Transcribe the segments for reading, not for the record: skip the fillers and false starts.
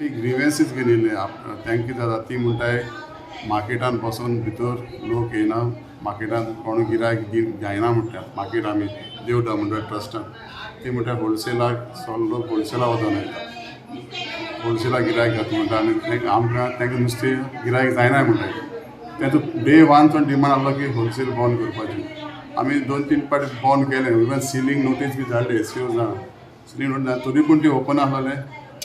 ती ग्रिवेन्सीस घेवन येयले तांकां कितें जाता ती म्हणटाय मार्केटान बसून भितर लोक येयना, मार्केटान कोण गिरायक जायना म्हणटा. मार्केट आमी देव दामोदर ट्रस्टान ती म्हणटा होलसेलाक सगलो लोक होलसेला वचोन वयता, होलसेलाक गिरायक जाता म्हणटा आनी तांकां आमकां तांकां नुस्तें गिरायक जायना म्हणटा. तेंचो डे वन डिमांड आहलो की होलसेल बंद करपाची. आमी दोन तीन पाटी बंद केलें, इवन सिलींग नोटीस बी धाडली, एस सी ओ जाणा, सिलींग नोटीस तरी पूण ती ओपन आहलें.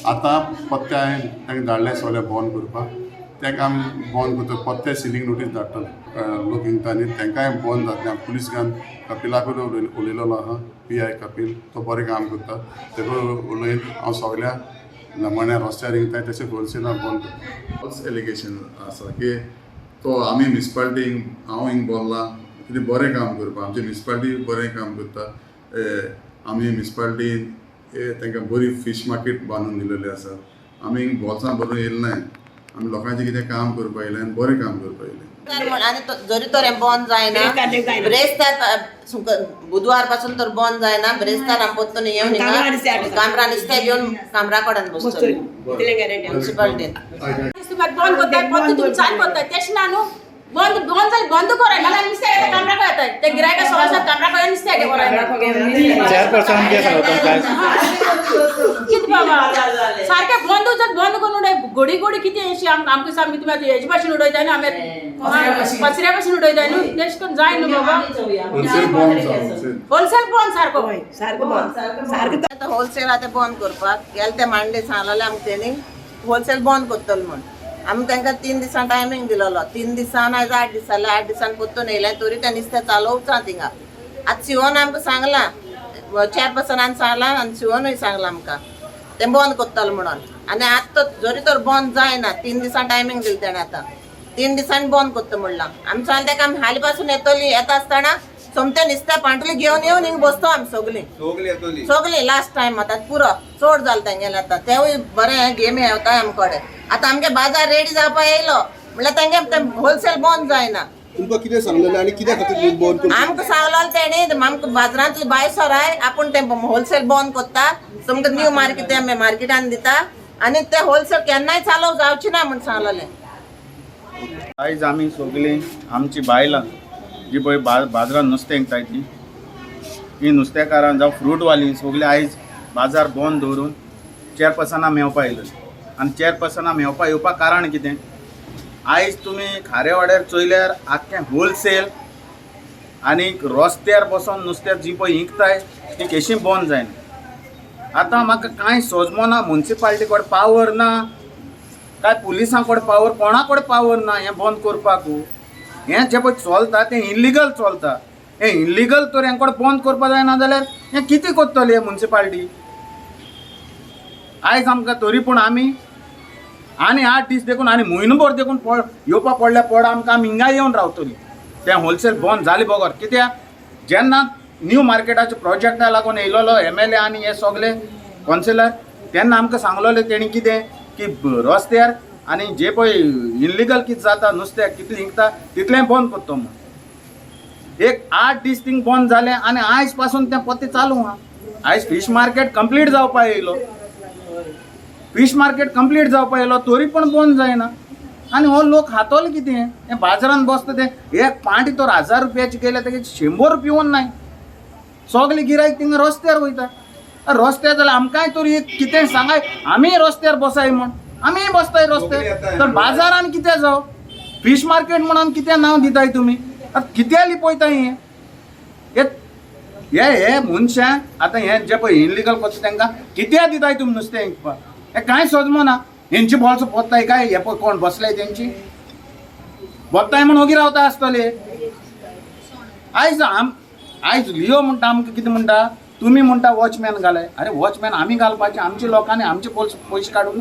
आतां पत्ते हांवें तांकां धाडले सगळें बंद करपाक. तांकां आमी बंद करता, पत्ते सिलींग नोटीस धाडटले. लोक विकता आनी तांकांय बंद जातलें. पुलीस घेवन कपिला कडेन उलयलेलो आहा, पी I Kapil, तो बरें काम करता, तेका उलयन हांव सगळ्या लमाण्या रस्त्यार विकताय तशें होलसेलाक बंद करता. फॉल्स एलिगेशन आसा की तो आमी म्युनिसिपालिटी हांव हिंग बोल्ला कितें बरें काम करपाक. आमची म्युनिसिपालिटी बरें काम करता. आमी म्युनिसिपालिटीन तांकां बरी फीश मार्केट बांदून दिलेली आसा. आमी बोल्सां भरून येयले नाय, आमी लोकांचें कितें काम करपाक येयले आनी बरें काम करपाक येयले. म्हण आनी जरी तर हें बंद जायना, ब्रेस्तार बुधवार पासून तर बंद जायना, ब्रेस्तार आमी परतून येवन हिंगा कामरा नुस्तें घेवन कामरा कडेन बसतली म्युनिसिपालिटीन. बंद करताय परत तुमी चालू करताय तेश ना न्हू. बंद बंद जालें बंद कराय, नाल्यार नुस्तें येता कामरा कडेन येताय ते गिरायका सवाय कामरा कडेन नुस्तें घेवराय. चेअरपर्सन कितें सांगता तुमकां? कितें बाबा, सारकें बंद जर बंद करून उडय घडी घडी कितें अशी आमकां आमकां सामकी तुमी आतां हेजे भाशेन उडयताय न्हू, आमी कचऱ्या भाशेन उडयताय न्हू, तेश करून जाय न्हू बाबा. होलसेल बंद जावं, होलसेल. होलसेल बंद सारको. सारको बंद सारको. आतां होलसेल आतां बंद करपाक गेले ते मांडे सांगलेले आमकां, तेणी होलसेल बंद करतलो म्हण. आमी तांकां 3 दिसां टायमींग दिलेलो, 3 दिसान आयज 8 दीस जाले. 8 दिसान परतून येयले तरी तें नुस्तें चालोवचा थिंगा. आतां सिवोन आमकां सांगलां, चेअरपर्सनान सांगलां आनी सिवोनूय सांगलां आमकां तें बंद करतलो म्हणून. आनी आतां तो जरी तर बंद जायना, 3 दिसां टायमींग दिलें तेणें, आतां 3 दिसांनी बंद करता म्हणलां. आमी सांगलें ताका आमी हालीं पासून येतली, येता आसतना सोमतें नुस्तें पांटली घेवन येवन हिंगा बसतो आमी सगळीं सगळीं. लास्ट टायम आतां पुरो, चड जालें तेंगेलें. आतां तेवूय बरें गेमी येवताय आमचे कडेन. आतां आमगे बाजार रेडी जावपा येयलो म्हणल्यार तेंगे तें होलसेल बंद जायना. तुमकां कितें सांगलेलें आनी कित्या खातीर बंद करता? आमकां सांगलेलें तेणी, आमकां बाजारांतली बाय सोराय आपूण तें होलसेल बंद करता, तुमकां न्यू मार्केट आमी मार्केटान दिता आनी तें होलसेल केन्नाय चालू जावची ना म्हूण सांगलेलें. आयज आमी सगळीं आमची बायलां जी पळय बाजारान नुस्तें विकताय ती ही नुस्तेकारां जावं फ्रूटवाली सगळीं आयज बाजार बंद दवरून चेअरपर्सना मेवपा येयले. आनी चेअरपर्सना मेवपा येवपाक कारण कितें, आयज तुमी खारेवाड्यार चोयल्यार आख्खें होलसेल आनी रस्त्यार बसोन नुस्तें जी पळय विकताय ती केशी बंद जायना. आतां म्हाका कांय सोजमना, मुन्सिपाल्टी कडेन पावर ना काय पुलिसां कडेन पावर, कोणा कडेन पावर ना हें बंद करपाक. हें जें पळय चलता तें इलिगल चलता. हें इलिगल तर हें कडेन बंद करपाक जायना जाल्यार हें कितें करतली मुन्सिपाल्टी? आयज आमकां तरी पूण आमी आनी 8 दीस देखून आनी म्हयनो भर देखून येवपा पडल्या पड आमकां, आमी हिंगा येवन रावतली तें होलसेल बंद जालें बगर. कित्याक जेन्ना न्यू मार्केटाच्या प्रोजेक्टा लागून येयलेलो एमएलए आनी हे सगले कौन्सिलर, तेन्ना आमकां सांगलेलें तेणी कितें की रस्त्यार आनी जे पळय इल्लिगल कितें जाता नुस्त्याक कितलें विकता तितलें बंद करता म्हूण. एक 8 दीस थिंग बंद जालें आनी आयज पासून तें परतें चालू आहा. आयज फीश मार्केट कंप्लीट जावपा येयलो, फीश मार्केट कंप्लीट जावपा येयलो तरी पण बंद जायना. आनी हो लोक खातलो कितें? हें बाजारान बसता तें एक पांटी तर 1000 रुपयाची गेल्या तेगे 100 रुपया नाय. सगळे गिरायक थिंगा रस्त्यार वयता. रस्त्यार जाल्यार आमकांय तरी एक कितें सांगाय, आमीय रस्त्यार बसाय म्हण, आमीय बसताय रस्त्यार तर बाजारान कितें जावं? फीश मार्केट म्हणून कितें नांव दिताय तुमी? आतां कितें लिपयताय हें? हे हे हे मनशां आतां हे जे पळय इलिगल करता तांकां कित्याक दिताय तुमी नुस्तें विकपाक? हें कांय सोजमना. हेंची बोल्सां पोत्ताय काय हे पळय कोण बसले तेंची बोत्ताय म्हूण ओगी रावता आसतले. आयज आयज लियो म्हणटा आमकां कितें म्हणटा, तुमी म्हणटा वॉचमॅन घालाय. अरे वॉचमॅन आमी घालपाचे आमच्या लोकांनी आमचे पयशे काडून.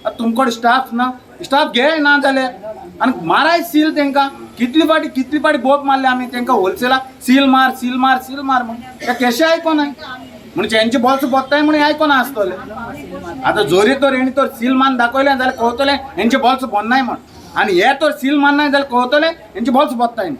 आतां तुमकडे स्टाफ ना, स्टाफ घे ना जाल्यार आनी माराय सील तांकां. कितली फाटी कितली फाटी बोप मारले आमी तांकां होलसेलाक सील मार सील मार सील मार म्हूण, ते केशे आयकोनाय. म्हणजे हेंचे बोल्स बोत्ताय म्हणून आयकोना आसतले. आतां जोरी तर हेणी तर सील मारून दाखयलें जाल्यार कळतलें हेंचे बोल्स बोन्नाय म्हण, आनी हे तर सील मारनाय जाल्यार कळतलें हेंचे बोल्स बोत्ताय.